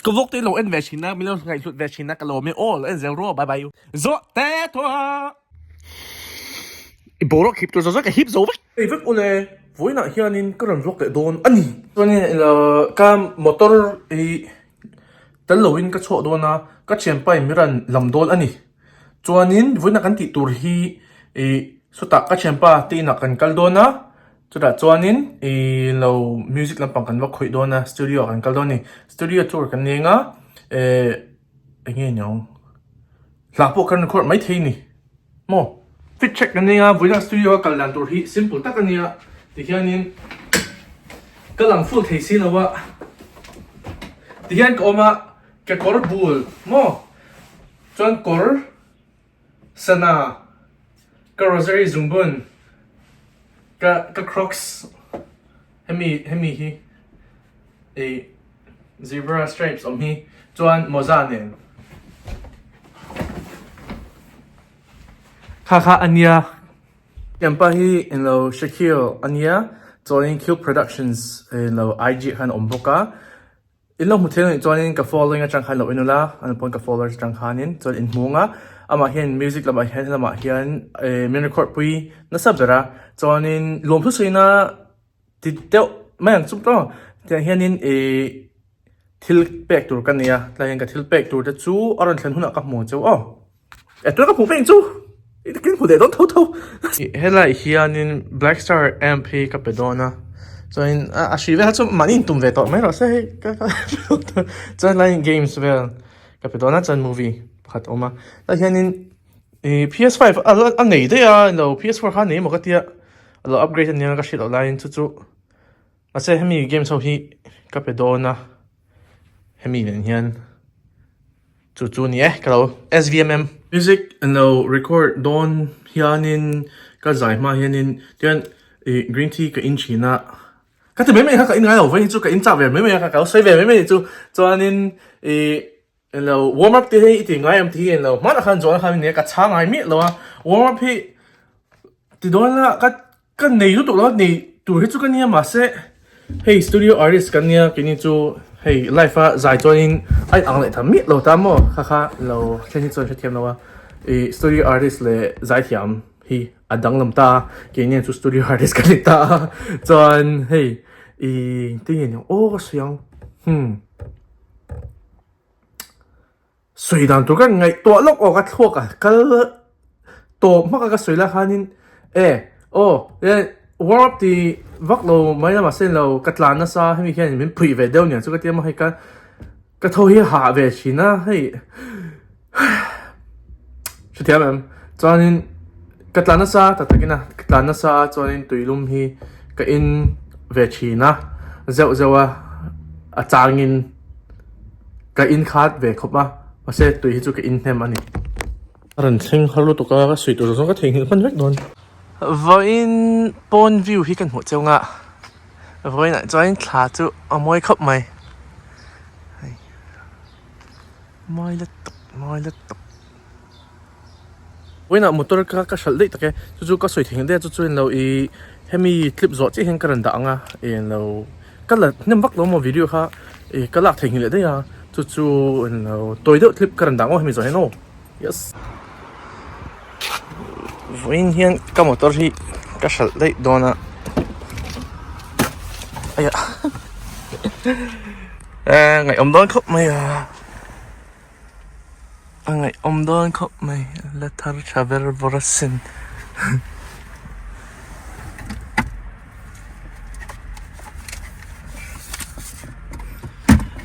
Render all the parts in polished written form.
Ka vlog te lo en ve thin a, min lo ngaihhlut ve thin a, ka lawm e aw, lo en zel rawh bye bye. Zawh te thua! I boruak hip tur zawh zawh ka hip zo vek. Hei vek ule, vawiinah hianin ka rawn vlog leh dawn a ni. Chuanin ka motor hi tel loin ka chhuah dawn a, ka thianpa in min rawn lam dawn a ni. Chuanin vawiinah kan tih tur hi ih sawtah ka thianpa te inah kan kal dawn a, chutah chuanin ih lo music lampang kan va khawih dawn a, studio ah kan kal dawn a ni. Studio tour kan eng a, eh eng nge niang hla pawh kan record maithei a ni maw. Fit check kan eng a, vawiinah studio a kal dan tur hi simple tak a nia tihianin ka lang full thei si lo a, tihian ka awm a kekawr bul maw. Chuan kawr, sana, ka rosary zungbun, ka ka crocs hemi hemi hi ih zebra stripes awm hi chuan mawza nen kha kha a nia. Thianpa hi englo Shaquille a nia chuanin Q Productions englo IG ah khan a awm bawk a. In lo hmu thei anih chuanin ka following atang khan lo en ula, an pawn ka followers atang khanin chuan in hmung a, amah hian music lamah hian helamah hian eh min record pui nasa ber a, chuanin lawmthu sawiina ti deuh mai ang chu tawh tiang hianin ih thil pek tur ka nei a, tlai hian ka thil pek tur te chu a rawn thlen hunah ka hmu ang cheu aw. E tuna ka hmuh veng chu kin hmu leh dawn tho tho. Helai hianin Black Star amp hi ka pe dawn a chuanin a hri vel chu mahni in tum ve tawh mai rawh se hei ka ka chuan helai games vel ka pe dawn a chuan movie pakhat a awm a tah hianin ih PS5 a nei daih a ilo PS4 kha a nei emaw ka tia a lo upgrade a nia ka hriat loh laiin chu chu mahse hemi games ho hi ka pe dawn a hemi nen hian. Chu chu ni e, ka lo SVMM. Music an lo record dawn hianin ka zai hma hianin tichuan ih green tea ka in thin a, ka ti mai mai kha ka in ngai lo vawiin chu ka in chak ve mai mai a ka lo sawi ve mai mai chu chuanin ih eng lo warm up te hi i ti ngai em tih hi eng lo hmanah khan zawhna khan nia ka chhang ngai miah lo a, warm up hi ti dawn la ka Ka nei lutuk lo a, nei tur hi chu ka nia mahse hei studio artist kan nia keini chu hei live a zai chuanin a inang leh tham miah lo ta maw kha kha lo thlen hi chuan hrethiam lo a ih studio artist leh zaithiam hi a danglam ta a keini chu studio artist kan ni ta a chuan hei ih tinge ni aw ka sawi ang hmm. Sawi dan tur ka ngaihtuah lawk aw ka thluak a kal tawp hmak a ka sawi lai khanin e aw e warm up ti vak lo mai lamah sen lo ka tlan nasa hemi hian min phuih ve deuh nia chu ka tia maw hei ka ka tho hi a hah ve thin a hei hrethiam em chuanin ka tlan nasa tak takin a ka tlan nasa a chuanin tuilum hi ka in ve thin a zeuh zeuh a a changin. Ka in khat ve khawp a, mahse tui hi chu ka in hnem a ni. A rawn thleng har lutuk a, ka sawi tur zawng ka theihnghilh hman vek dawn. Vawiin pawn view hi kan hmuh cheu nga, vawiinah chuan thla chu a mawi khawp mai. Hei mawi lutuk mawi lutuk. Vawiinah motor kha ka hralh daih tak e, chu chu ka sawi thei daih a chu chu englo ih hemi clip zawh chiah hian ka rawn dah ang a englo ka la hnem vak lo maw video kha ih ka lak theihnghilh leh daih a chu chu englo tawi deuh clip ka rawn dah ang aw hemi zawh hian aw yes. Vawiin hian ka motor hi ka hralh daih dawn a aiah ngaihawm dawn khawp mai a. A ngaihawm dawn khawp mai la thar tha ber bawr asin.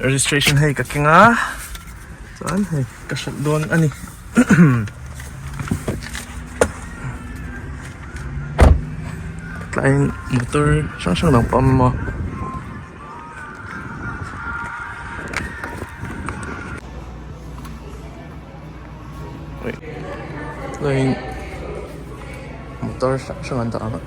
Registration hei ka keng a chuan hei ka hralh dawn a ni. Tlaiin motor hrang hrang dang pawh a awm a. Chuanin motor hrang hrang an dah ang a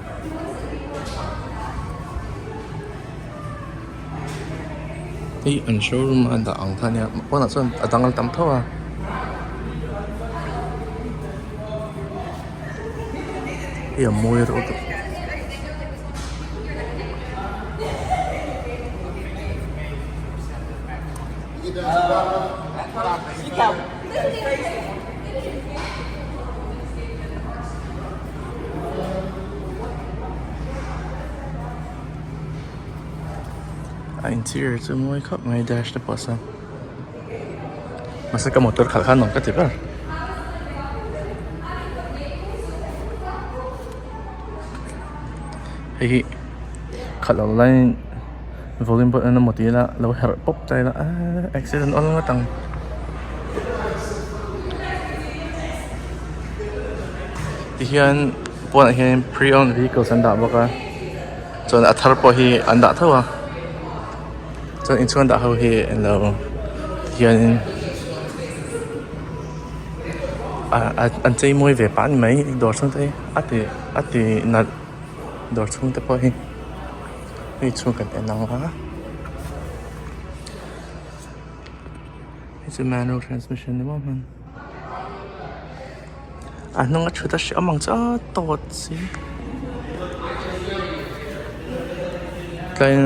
hei an showroom a dah ang kha ania pawnah chuan a dang a tam tho a. Hei a mawi reuh tawp. A interior chu mawi khawp mai dash te pawh sawn mahse ka motor khalh kha nuam ka ti ber. Hei hi khalh loh laiin volume button emaw tih ila lo herh pawp ta ila aaa accident awl ngawt ang. Tihian pawnah hian pre owned vehicles an dah bawk a chuan a thar pawh hi an dah tho a chuan inchhung an dah ho hi englo tihianin an chei mawi ve pah a ni mai dawr chhung te hi a ti a ti nalh dawr chhung te pawh hi hei chhung kan en ang a hei chu manual transmission ni maw hman a hnung a thut a hreawm ang chu a tawt si tlaiin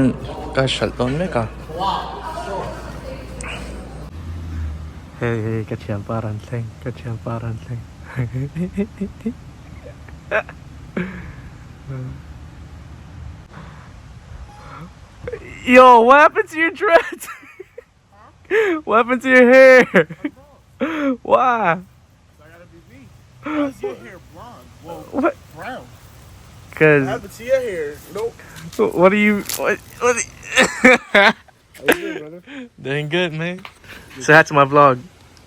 ka hralh dawn mek a. Hei hei ka thianpa rawn thleng ka thianpa rawn thleng Yo what happened to your dreads? What happened to your hair? Why? I gotta be me. Why is your hair blonde? Well, What? brown. Cause What happened to your hair? Nope. what are you what what? How you doing, brother? Doing good, man. Say hi to my vlog.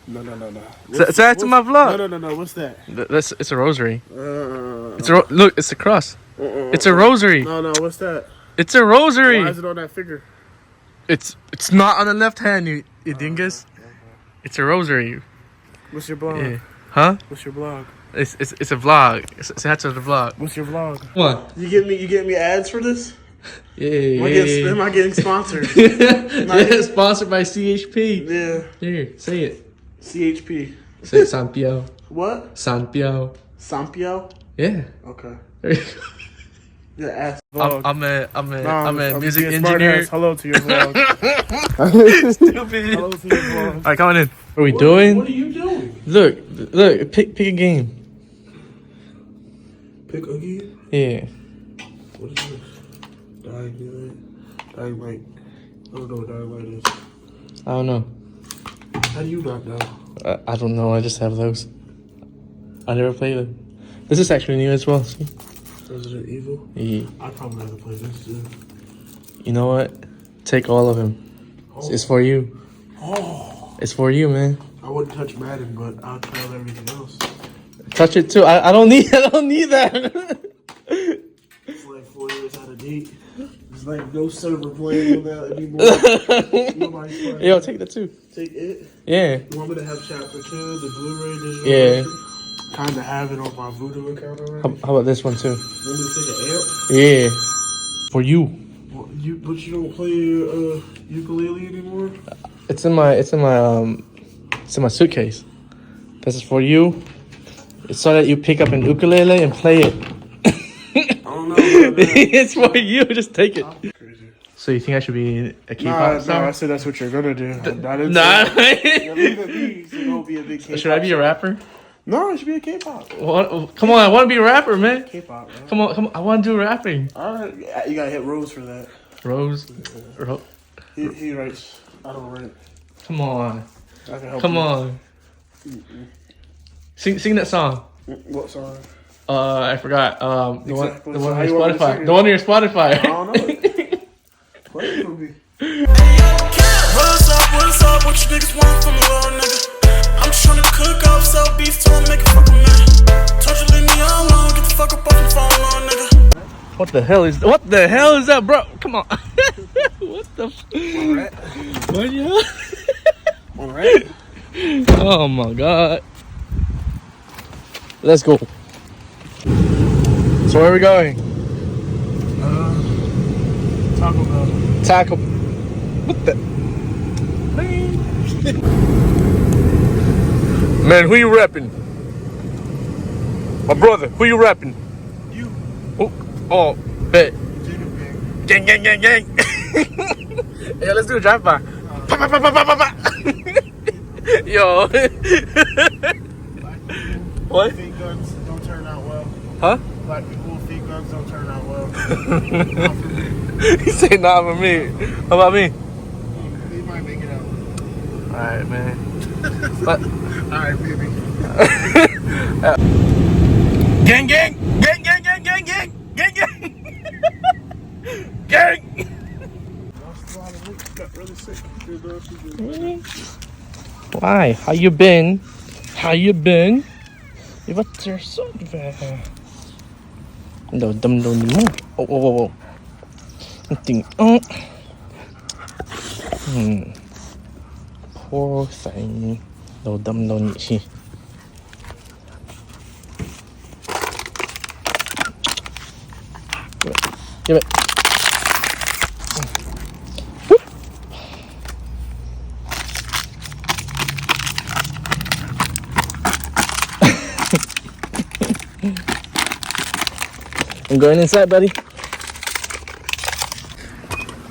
No, no, no, no. Say hi to my vlog. No, no, no, no. What's that? That's it's a rosary. It's a look. It's a cross. It's a rosary. No, no. What's that? It's a rosary. Why is it on that figure? It's it's not on the left hand, you, you dingus. It's a rosary. What's your blog? Yeah. Huh? What's your blog? It's it's, it's a vlog. Say hi to the vlog. What's your vlog? What? You get me? You get me ads for this? Yeah. Am I yeah, getting, yeah. am I getting sponsored? yeah, sponsored by CHP. yeah. Here, say it. CHP. Say it, Sanpio. What? Sanpio. Sampio? Yeah. Okay. There you go. Yeah, ass. I'm, I'm a I'm a I'm a music being smart engineer. ass. Hello to your vlog. Stupid. Hello to your vlog. All right, come on in. What are we doing? What are you doing? Look, look. Pick pick a game. Pick Oogie? Yeah. What is this? Dying Light? Dying Light. I don't know what Dying Light is. I don't know. How do you not know? I don't know. I just have those. I never play them. This is actually new as well. See? Resident Evil? Yeah. I probably have to play this too. You know what? Take all of them. It's, it's for you. Oh, It's for you, man. I wouldn't touch Madden, but I'll try everything else. Touch it too. I, I don't need I don't need that. It's like 4 years out of date. There's like no server playing on that anymore. Nobody's playing. Yo, take that too. Take it. Yeah. You want me to have chapter 2, the Blu-ray digital Yeah. version? Kinda have it on my Voodoo account already. How, how about this one too? Want me to take an amp? Yeah. For you. Well, you, but you don't play ukulele anymore? It's in my it's in my um it's in my suitcase. This is for you. It's so that you pick up an ukulele and play it. I don't know. About that. it's for you. Just take it. Crazy. So you think I should be a K-pop Nah, nah, star? I said that's what you're gonna do. I didn't Nah. say- Leave it be. So don't be a big K-pop. should I be a rapper? No, it should be a K-pop. What? Come on, I want to be a rapper, man. K-pop, bro. Come on, come on. I want to do rapping. All right, you gotta hit Rose for that. Rose, Ro- He writes. I don't write. come on, I can help. come you. on. Sing, sing that song. What song? I forgot. The Exactly. one, the So one how on you your want me to Spotify. sing it? The one on your Spotify. I don't know. it. Play it for me. What's up, what's up, what you niggas want from a little nigga? I'm just tryna cook up, sell beef to him, make a fucking man. Told you leave me alone, get the fuck up off my phone, little nigga. What the hell is what the hell is that, bro? Come on. what the? F- what you? All right. Oh my god. Let's go. So where are we going? Taco Bell. Taco. What the? Man, who you repping? My brother, who you repping? You. Oh, oh, bet. Jacob Gang. Gang, gang, gang, gang. yeah, let's do a drive by. Pa pa pa pa pa pa pa. Yo. What? Feet guns don't turn out well. Huh? Black people with feet guns don't turn out well. Not for me. He said not for me. How about me? They might make it out. All right, man. But All right, baby. Gang, gang, gang, gang, gang, gang, gang, gang, gang, gang. Lost a lot of weight. Got really sick. Did, Why? How you been? How you been? What's your son? Lo dum lo ni mo. Oh oh oh oh. Ting oh. Poor thing. Lo dum lo ni hi. Give it. Give it. Whoop. I'm going inside, buddy.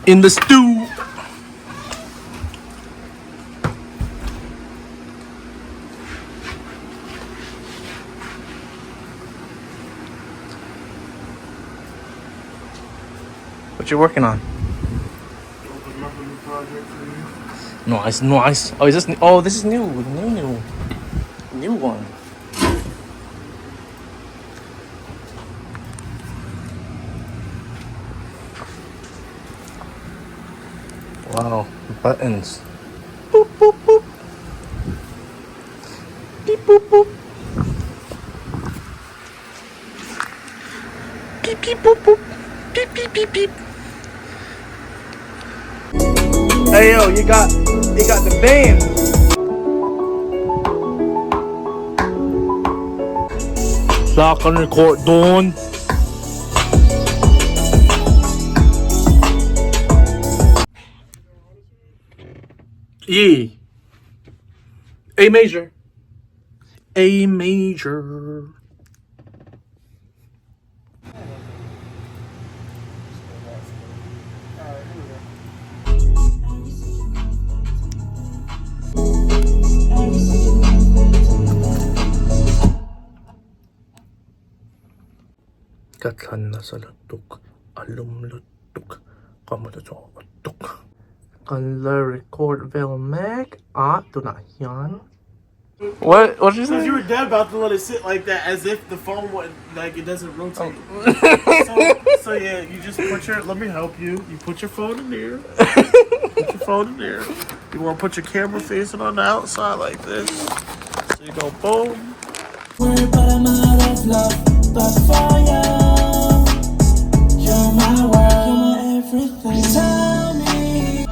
In the stew. What you working on? Open up a new project for you. Nice, nice. Oh, is this new? Oh, this is new. New, new. New one. Wow, buttons. Boop, boop, boop. Beep, boop, boop. Beep, beep, boop, boop. Beep, beep, beep, beep. Hey yo, you got the band. Lock on record, Dawn. E. A major. A major. Ka thlan nasa lutuk, alum lutuk, kamuta chu tuk. Kan la record vel mek a tunah hian. What? What you Because say? you were dead about to let it sit like that, as if the phone wouldn't, like it doesn't rotate. So yeah, you just put your. Let me help you. You put your phone in there. Put your phone in there. You want to put your camera facing on the outside like this. So you go boom. But I'm out of love, but for you, you're my world, you're my everything. Tell me.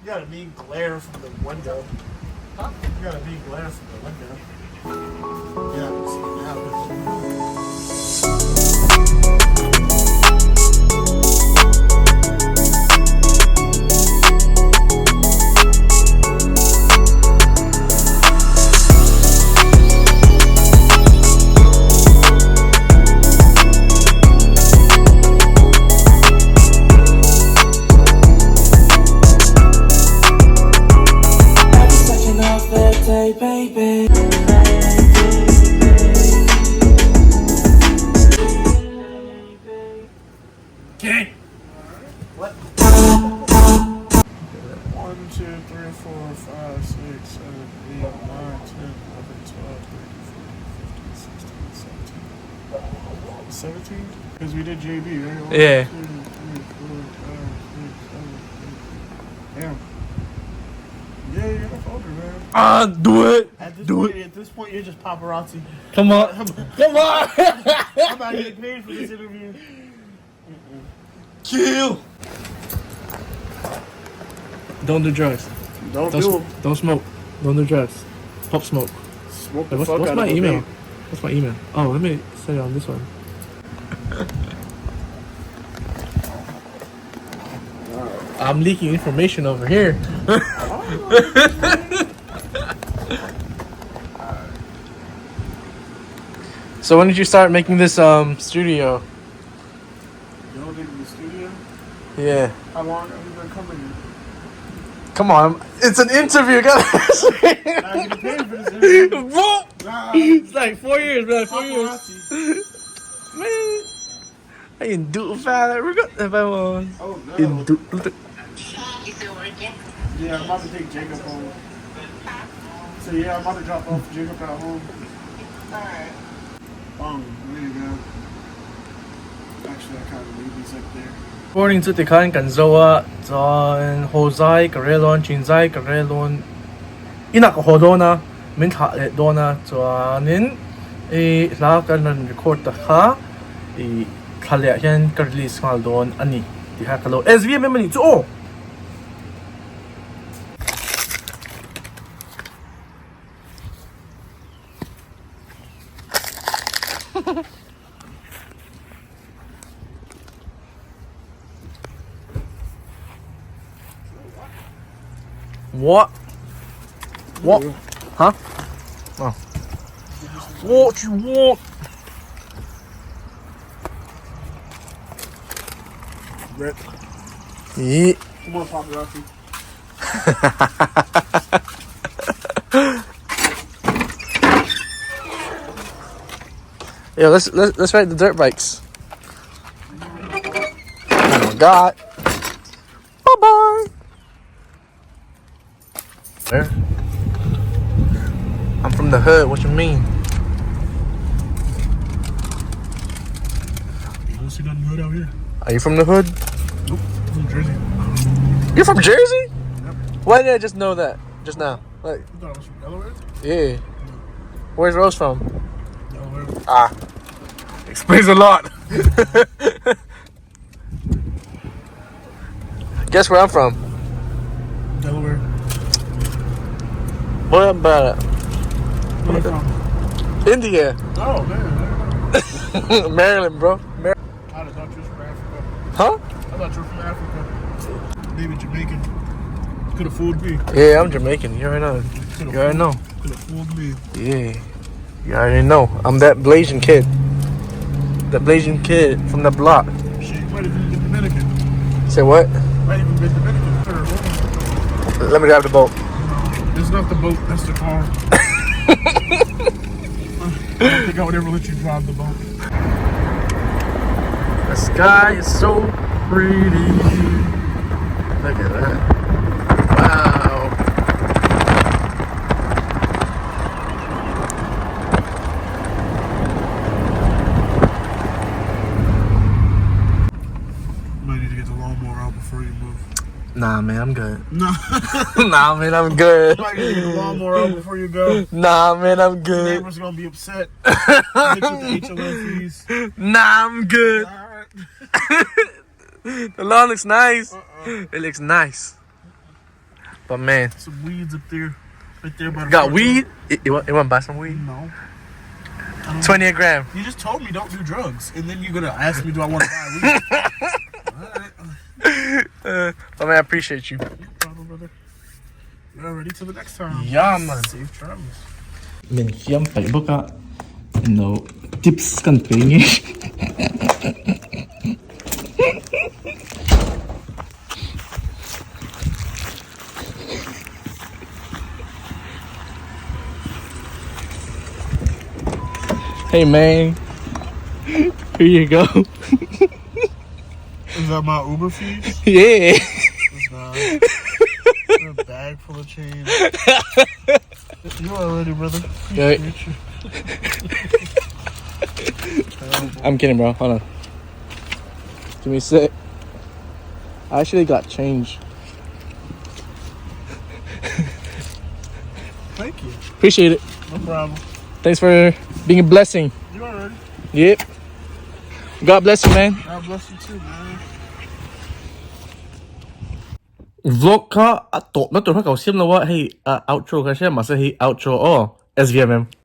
You got a mean glare from the window. Huh? You got a mean glare from the window. Yeah, I can see it now. Every second of the day, baby. Gang. What? 1, 2, 3, 4, 5, 6, 7, 8, 9, 10, 11, 12, 13, 14, 15, 16, 17. 17? Because we did JB, right? 1, Yeah. 2, 3, 4, 5, 6, 7, 8. Damn. Yeah, you're a folder, man. Ah, do it. At this Do point, it. At this point, you're just paparazzi. Come on. Come on. I'm not getting paid for this interview. Kill. Don't do drugs. Don't, Don't do them. don't smoke. Don't do drugs. Pop smoke. Smoke the Wait, what's fuck what's out my of a email? vape. What's my email? Oh, let me send it on this one. I'm leaking information over here. So when did you start making this studio? Building the studio? Yeah. How long have you been coming here? Come on, it's an interview, guys. It's like 4 years, bro. 4 years. Man, I can do fat. We're good. If I want. Oh no. In do. Yeah, I'm about to take Jacob home. So yeah, I'm about to drop off Jacob at home. Alright. There you go. Actually, I kind of leave these up there. Morning chu tikhan kan zo a, chuan haw zai ka rel dawn, chin zai ka rel dawn, inah ka haw dawn a, min thlah leh dawn a, chuanin i hla kan rawn record ta kha i thla leh ah hian ka release nghal dawn a ni tih kha ka lo SVMM a nih chu aw! What? What? Huh? Oh. What you want? Rip. Yeah. Come on, paparazzi. Yo, let's let's let's ride the dirt bikes. Oh my god. Bye bye. Where? I'm from the hood. What you mean? You don't see nothing good out here. Are you from the hood? Nope. I'm from Jersey. You're from Jersey? Yep. Why did I just know that just now? Like, You thought I was from Delaware? yeah. Where's Rose from? Delaware. Ah. Explains a lot. Guess where I'm from? Delaware. What about it? Where you from? India. Oh, man. Maryland, bro. Mar- I thought you was from Africa. huh? I thought you were from Africa. Maybe Jamaican. Could have fooled me. Yeah, I'm Jamaican. You already know. You already know. Could have fooled me. Yeah. You already know. I'm that Blasian kid. That Blasian kid from the block. Shit, you might have been Dominican. Say what? Might even been Dominican. Let me grab the boat. It's not the boat, that's the car. I don't think I would ever let you drive the boat. The sky is so pretty. Look at that. Wow. Might need to get the lawnmower out before you move. Nah, man, I'm good. No. Nah, man, I'm good. Might need to get the lawnmower out before you go. Nah, man, I'm good. Neighbors gonna be upset. Hit you with the HOA fees. Nah, I'm good. All right. The lawn looks nice. It looks nice. But man, Some weeds up there. Right there by the got front weed? You want to buy some weed? door. No. 20 a gram. You just told me don't do drugs, and then you're gonna ask me do I want to buy weed. All right. But man, I appreciate you. No problem, brother. We're ready till the next time. Yeah, man. Safe travels. Min fiam paih bawk a no tips kan pe nge Hey man, here you go. Is that my Uber fees? Yeah. It's not. A bag full of change. You are ready, brother. Yeah. Appreciate you. I'm kidding, bro. Hold on. Give me a sec. I actually got change. Thank you. Appreciate it. No problem. Thanks for being a blessing. You are ready. Yep. God bless you, man. God bless you too, man. Vlog kha a tawp na tur kha ka lo siam lo a, hei outro ka hria mahse hei outro aw SVMM.